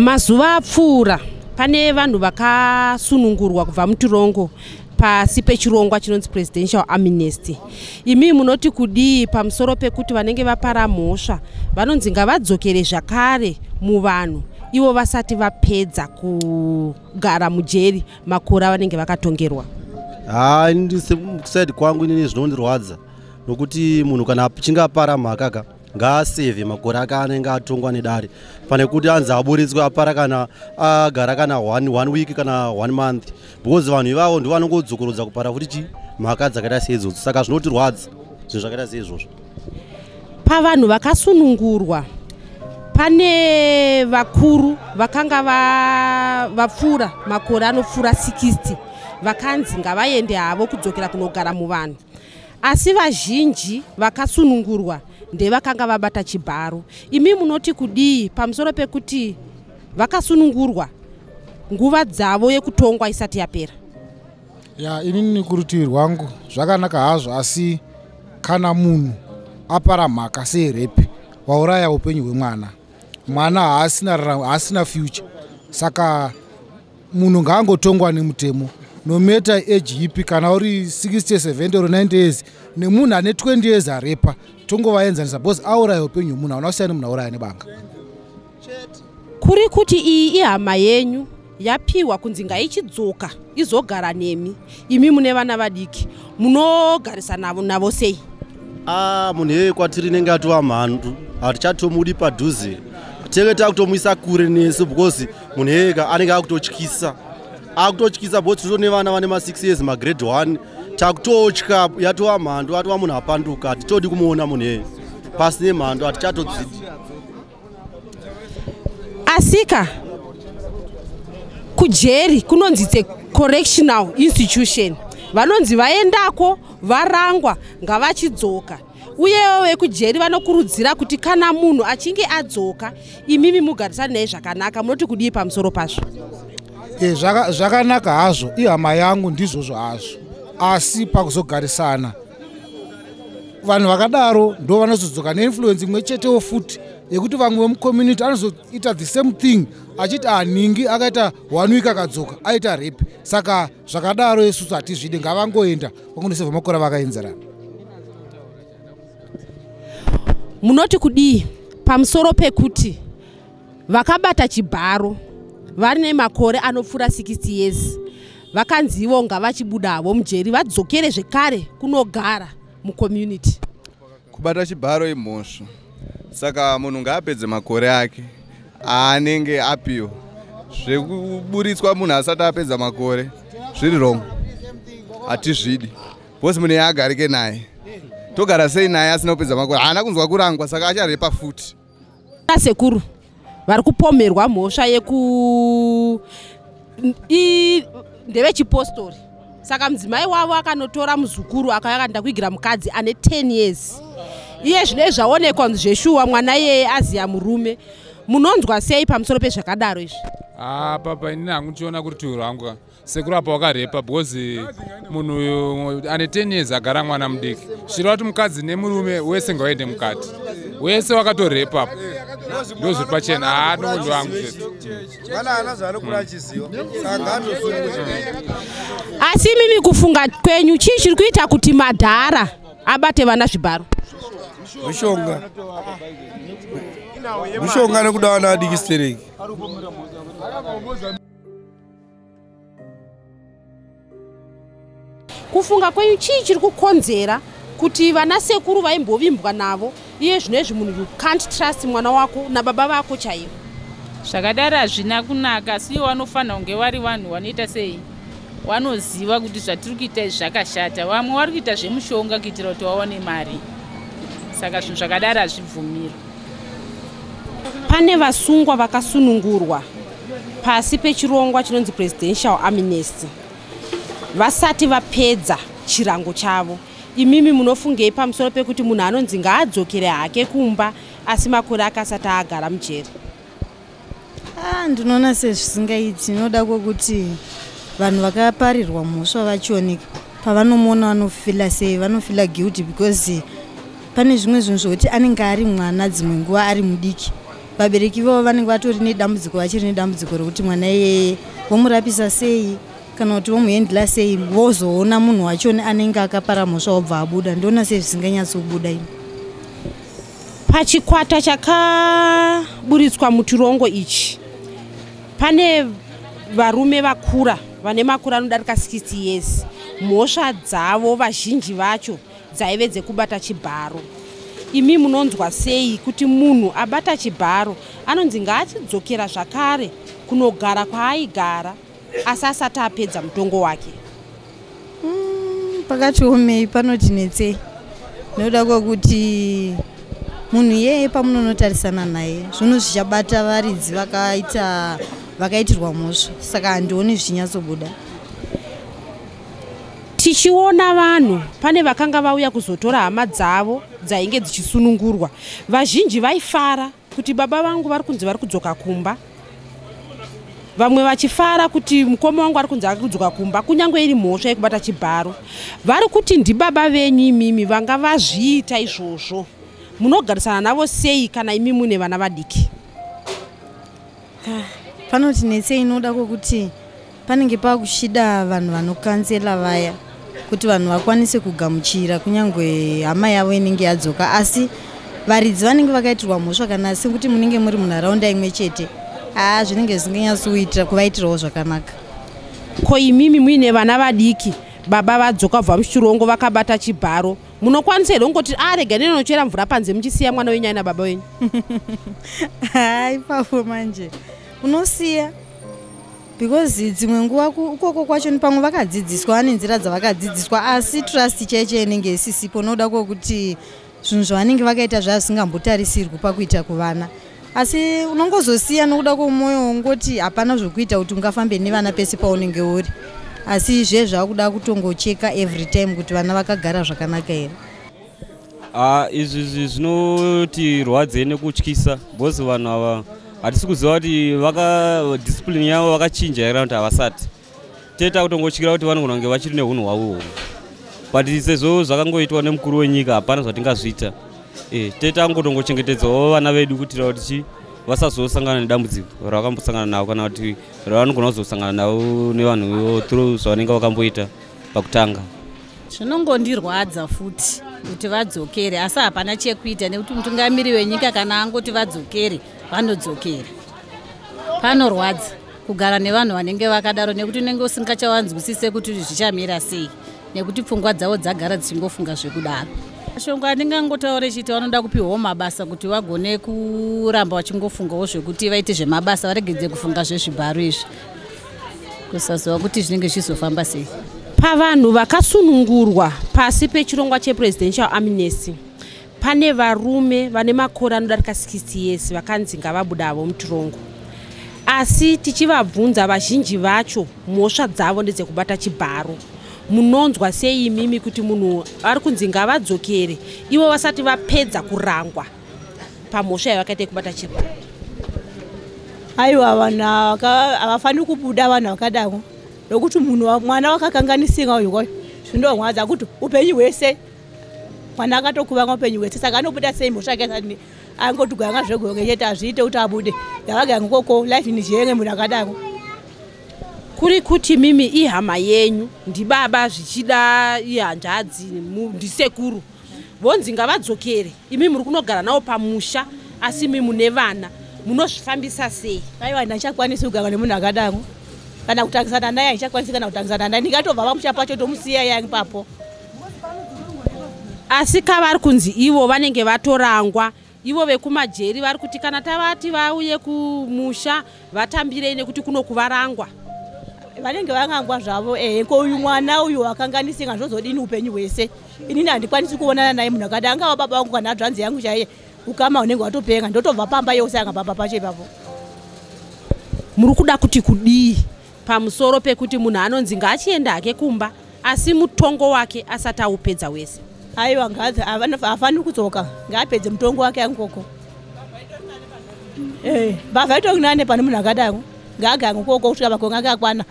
Mazuva apfuura pane vanhu vakasunungurwa kubva mutirongo pasi pechirongwa chinonzi presidential amnesty. Imi munoti kudii pamusoro pekuti vanenge vapara mhosva vanonzi ngavadzokere zvakare muvanhu ivo vasati vapedza kugara mujeri makore avanenge vakatongerwa? Haa, kusaidi kwangu inini zvinondirwadza nokuti munhu kana achinge apara mhaka ka ngaasevhe makore ake anenge atongwa nedare, pane kuti anzi aburitswe apara kana agara kana one week kana 1 month, because vanhu ivavo ndo vanongodzokorodza kupara futi chi mhaka dzakaita seidzodzo. Saka zvinotirwadza zvinhu zvakaita seizvozvo. Pavanhu vakasunungurwa pane vakuru vakanga vapfuura makore anopfuura 60 vakanzi ngavaende havo kudzokera kunogara muvanhu, asi vazhinji vakasunungurwa ndevakanga vabata chibharo. Imi munoti kudii pamusoro pekuti vakasunungurwa nguva dzavo yekutongwa isati yapera? Ya, inini kurutivi rwangu zvakanaka hazvo, asi kana munhu apara mhaka serape, wauraya upenyu hwemwana, mwana haasina future. Saka munhu ngaangotongwa nemutemo, no matter age ipi. Kana uri 60, 70 or 90 years nemunhu ane 20 years arepa, tongovaenzanisa, because auraya upenyu hwemunhu, hauna kusiyana nemunhu auraya nebanga. Kuri kuti iyi ihama yenyu yapiwa kunzi ngaichidzoka izogara nemi, imi mune vana vadiki, munogarisa navo sei? A, munhu iyeye kwatiri inenge atova mhandu, hatichatomudi padhuze, tinenge takutomuisa kure nesu, because munhu iyeye anenge akutotyisa, because tito nevana vane ma6 years, magrade 1, takutotya. Yatova mhandu, atova munhu apanduka, hatitodi kumuona munhu iyeye. Pasi nemhandu, hatichatodzidi. Asika kujeri kunonzi tse correctional institution, vanonzi vaendako varangwa ngavachidzoka, uyewo vekujeri vanokurudzira kuti kana munhu achinge adzoka imimi mugarisane naye zvakanaka. Munoti kudii pamusoro pazvo? Zvakanaka hazvo, ihama yangu, ndizvozvo hazvo, asi pakuzogarisana vanhu vakadaro ndo vanozodzoka neinfluence imwe chetewo futi yekuti vamwe vemucommunity anozoita the same thing, achiti aningi akaita one week akadzoka aita rape. Saka zvakadaro isusu hatizvidi, ngavangoenda vangonosevha makore vakaenzerana. Munoti kudii pamusoro pekuti vakabata chibharo vari nemakore anopfuura 60 years vakanzi ivo ngavachibuda mujeri vadzokere zvekare kunogara mucommunity? Kubata chibharo imhosva, saka munhu ngaapedze makore ake aanenge apiwa. Zvekuburitswa munhu asati apedza makore zviri wrong, hatizvidi, because munhu yaagarike naye, togara sei naye asina kupedza makore? Haana kunzwa kurangwa, saka acharepa futi. Sekuru vari kupomerwa mhosva yeku ndevechipostori, saka mudzimai wavo akanotora muzukuru akauya akanda kuigira mukadzi ane 10 years. Iye zvino zvaonekwa kunzi zveshuwa mwana iyeye aziya murume. Munonzwa sei pamusoro pezvakadaro izvi? Ah, papa, inini hangu ndichiona kurutivi rwangu, sekuru apa wakarepa, because munhu uyu ane 10 years agara mwana mudiki, zvichireva kuti mukadzi nemurume wese ngawaende mukati, wese wakatorepa, ndo zviri pachena. Haa, ndomundo wangu chete. Mwana haana zvaanokura achiziva, saka ngaatosungwa. Asi imimi kufunga kwenyu, chii chiri kuita kuti madhara abate vana zvibharo? Mishonga, mishonga nekuda vana vadiki stereki. Kufunga kwenyu, chii chiri kukonzera kuti vana sekuru vaimbovimbwa navo iye zvino izvi munhu you can't trust mwana wako nababa vako chaivo? Zvakadaro hazvina kunaka, asi ivo vanofanira kunge vari vanhu vanoita sei, vanoziva kuti zvatiri kuita izvi zvakashata. Vamwe vari kuita zvemushonga kuitira kuti vawane mari, saka zvinhu zvakadaro hazvibvumirwi. Pane vasungwa vakasunungurwa pasi pechirongwa chinonzi presidential amnesty vasati vapedza chirango chavo. Imimi munofungei pamusoro pekuti munhu anonzi ngaadzokere hake kumba asi makore akasati agara mujeri? Ah, ndinoona sezvisingaiti inoda kwokuti vanhu vakaparirwa mhosva vachioneka pavanomuona vanofeela sei, vanofeela guilty, because pane zvimwe zvinhu zvokuti anenge ari mwana, dzimwe nguva ari mudiki. Vabereki vavo vanenge vatori nedambudziko, vachiri nedambudziko rekuti mwana iyeye vomurapisa sei kana kuti vomuhendla sei, vozoona munhu wachoni anenge akapara mhosva wobva abuda. Ndiona sei zvisinganyatsobuda ini. Pachikwata chakaburitswa mutirongo ichi pane varume vakura vane makore anodarika 60 years. Mhosva dzavo vazhinji vacho dzaive dzekubata chibharo. Imi munonzwa sei kuti munhu abata chibharo anonzi ngaachidzokera zvakare kunogara kwaaigara asi asati apedza mutongo wake? Pakati omei panotinetsei nokuda kwekuti munhu iyeye pamunonotarisana naye zvinhu zvichabata varidzi vakaitirwa mhosva, saka handioni zvichinyatsobuda. Tichiona vanhu pane vakanga vauya kuzotora hama dzavo dzainge dzichisunungurwa, vazhinji vaifara kuti baba vangu vari kunzi vari kudzoka kumba, vamwe vachifara kuti mukoma wangu ari kunzi ari kudzoka kumba, kunyange iri mhosva yekubata chibharo. Vari kuti ndibaba venyu imimi vanga vazviita izvozvo, munogarisana navo sei kana imi mune vana vadiki? Panotinetsei inoda kwokuti panenge pakuchida vanhu vanokansela vaya kuti vanhu vakwanise kugamuchira kunyange hama yavo inenge yadzoka, asi varidzi vanenge vakaitirwa mhosva kana sekuti munenge muri munharaunda imwe chete, zvinenge zvisinganyatsokuitira kuvaitirawo zvakanaka. Ko imimi muine vana vadiki, baba vadzoka kubva muchirongo vakabata chibharo, munokwanisa here kungoti arega ndinochera mvura panze muchisiya mwana wenyu aina baba wenyu? Ipapo manje unosiya, because dzimwe nguva ukoko kwacho pamwe vakadzidziswa, vane nzira dzavakadzidziswa, asi trust chaicho inenge isisipo nokuda kwokuti zvinhu zvavanenge vakaita zvazvisingambotarisirwi pakuita kuvana. Asi unongozosiya nokuda kwomwoyo ungoti hapana zvokuita kuti ungafambe nevana pese paunenge uri, asi zve zvakuda kutongocheka every time kuti vana vakagara zvakanaka here. Izvi zvinotirwadzei nekutyisa because vanhu ava hatisi kuziva kuti discipline yavo vakachinja here kana kuti havasati. Teta kutongotyira kuti vanogona kunge vachiri neunhu hwavo uhwu, but sezvo zvakangoitwa nemukuru wenyika hapana zvatingazviita. Teta angotongochengetedzawo vana vedu kuitira kuti vasazosangana nedambudziko ravakambosangana navo kana kuti ravanogona kuzosangana navo nevanhu through zvavanenge vakamboita pakutanga. Zvinongondirwadza futi kuti vadzokere, asi hapana chekuita nekuti mutungamiri wenyika kana angoti vadzokere vanodzokera. Panorwadza kugara nevanhu vanenge vakadaro nekuti unenge usingachavanzwisise kuti zvichamira sei, nekuti pfungwa dzavo dzagara dzichingofunga zvekudaro. Mashoko andingangotaure chiti vanoda kupiwawo mabasa kuti vagone kuramba vachingofungawo zvekuti vaite zvemabasa, varegedze kufunga zvezvibharo izvi, kusaziva kuti zvinenge zvichizofamba sei. Pavanhu vakasunungurwa pasi pechirongwa chepresidential amnesty pane varume vane makore anodarika 60 years vakanzi ngavabudavo mutirongo, asi tichivabvunza vazhinji vacho mhosva dzavo ndedzekubata chibharo. Munonzwa sei imimi kuti munhu ari kunzi ngavadzokere ivo vasati vapedza kurangwa pamhosva yavakaita yekubata chibharo? Aiwa, vanhu havafaniri kubuda vanhu vakadaro nokuti munhu mwana wakakanganisika uyu zvinorwadza kuti upenyu hwese mwana akatokuvanga upenyu hwese, saka anobuda sei mhosva yake asati angoti ganga zvegonge chete hazviite kuti abude, ngavagare ikoko life in jail munhu akadaro. Kuri kuti mimi ihama yenyu, ndibaba zvichida ihanzvadzi, ndisekuru, vonzi ngavadzokere, imi muri kunogara navo pamusha asi imi mune vana, munozvifambisa sei? Aiwa, handichakwanisi kugara nemunhu akadaro kana kutangisana naye, handichakwanisi kana kutangisana naye, ndingatobva pamusha pacho tomusiya iye ipapo. Asi kavari kunzi ivo vanenge vatorangwa, ivo vekumajeri vari kuti kana tavati vauye kumusha vatambirei nekuti kuno kuvarangwa. Vanenge vangangwa zvavo ko uyu mwana uyu wakanganisika zvozodini upenyu hwese? Inini handikwanisi kuonana naye munhu akadai, angava baba vangu kana hanzvadzi yangu chaiye, ukama hunenge hwatopenga, ndotobva pamba yose anga pamba pacho ipapo. Muri kuda kuti kudii pamusoro pekuti munhu anonzi ngaachienda hake kumba asi mutongo wake asati aupedza wese? Aiwa, haafaniri kudzoka, ngaapedze mutongo wake angoko. Mbavha itori nane pane munhu akadaro, ngaagare ikoko kusvika makore ake akwana.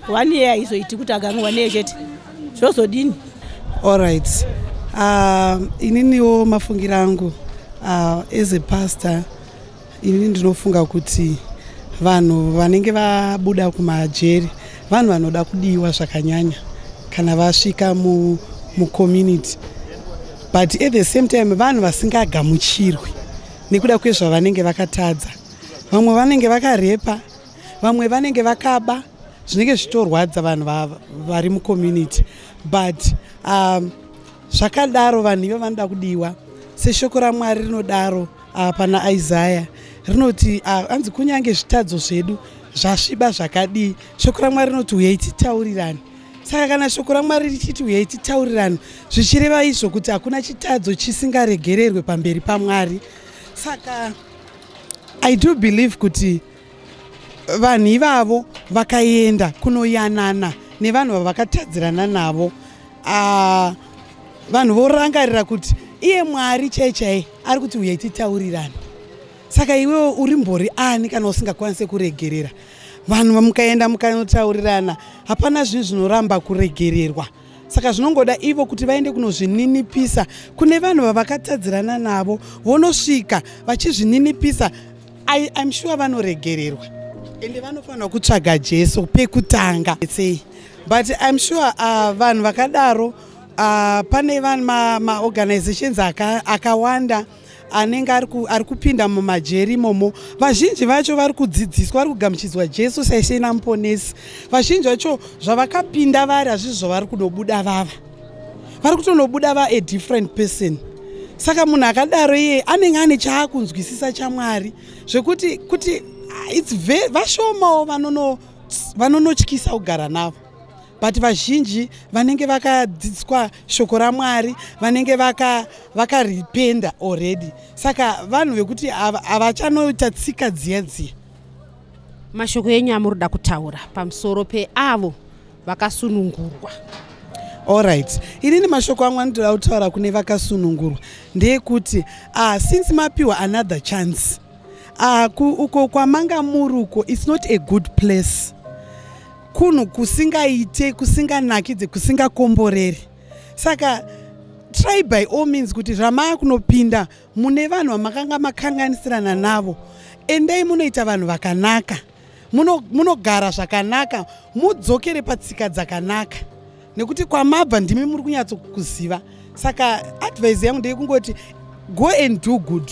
1 year haizoiti kuti agare 1 year chete, zvozodini? Alright, ininiwo mafungira angu as a pastor, Ini ndinofunga kuti vanhu vanenge vabuda kumajeri vanhu vanoda kudiwa zvakanyanya kana vasvika mucommunity, but at the same time vanhu vasingagamuchirwi nekuda kwezvavanenge vakatadza. Vamwe vanenge vakarepa, vamwe vanenge vakaba, zvinenge zvichitorwadza vanhu vari mucommunity. But zvakadaro vanhu ivo vanoda kudiwa seshoko raMwari rinodaro pana Isaya rinoti anzi kunyange zvitadzo zvedu zvasviba zvakadii, shoko raMwari rinoti uyai titaurirane. Saka kana shoko raMwari richiti uyai titaurirane, zvichireva izvo kuti hakuna chitadzo chisingaregererwe pamberi paMwari. Saka I do believe kuti vanhu ivavo vakaenda kunoyanana nevanhu vavakatadzirana navo, vanhu vorangarira kuti iye Mwari chai chai ari kuti uyai titaurirane. Saka iwewe uri mbori ani kana usingakwanisi kuregerera vanhu? Mukaenda mukanotaurirana, hapana zvinhu zvinoramba kuregererwa. Saka zvinongoda ivo kuti vaende kunozvininipisa kune vanhu vavakatadzirana navo, vonosvika vachizvininipisa. I'm sure vanoregererwa, ende vanofanira kutsvaga Jesu pekutanga sei. But I'm sure vanhu vakadaro, pane vanhu, maorganizations akawanda anenge ari kupinda mumajeri imomo. Vazhinji vacho vari kudzidziswa, vari kugamuchidzwa Jesu saIshe naMuponesi. Vazhinji vacho zvavakapinda vari hazvizvo zvavari kunobuda vava, vari kutonobuda va a different person. Saka munhu akadaro iye anenge ane chaakunzwisisa chaMwari, zvekuti kuti its vashomawo vanonotyisa kugara navo, but vazhinji vanenge vakadzidziswa shoko raMwari, vanenge vakaripenda already. Saka vanhu vekuti havachanoita tsika dziya dziya. Mashoko enyu amuri kuda kutaura pamusoro peavo vakasunungurwa? Allright, inini mashoko angu anotoda kutaura kune vakasunungurwa ndeyekuti since mapiwa another chance, uko kwamanga muri uko, it's not a good place, kunhu kusingaite, kusinganakidze, kusingakomboreri. Saka try by all means kuti zvamaa kunopinda mune vanhu vamakanga makanganisirana navo, endai munoita vanhu vakanaka, munogara zvakanaka, mudzokere patsika dzakanaka, nekuti kwamabva ndimi muri kunyatsokuziva. Saka advice yangu ndeyekungoti go and do good.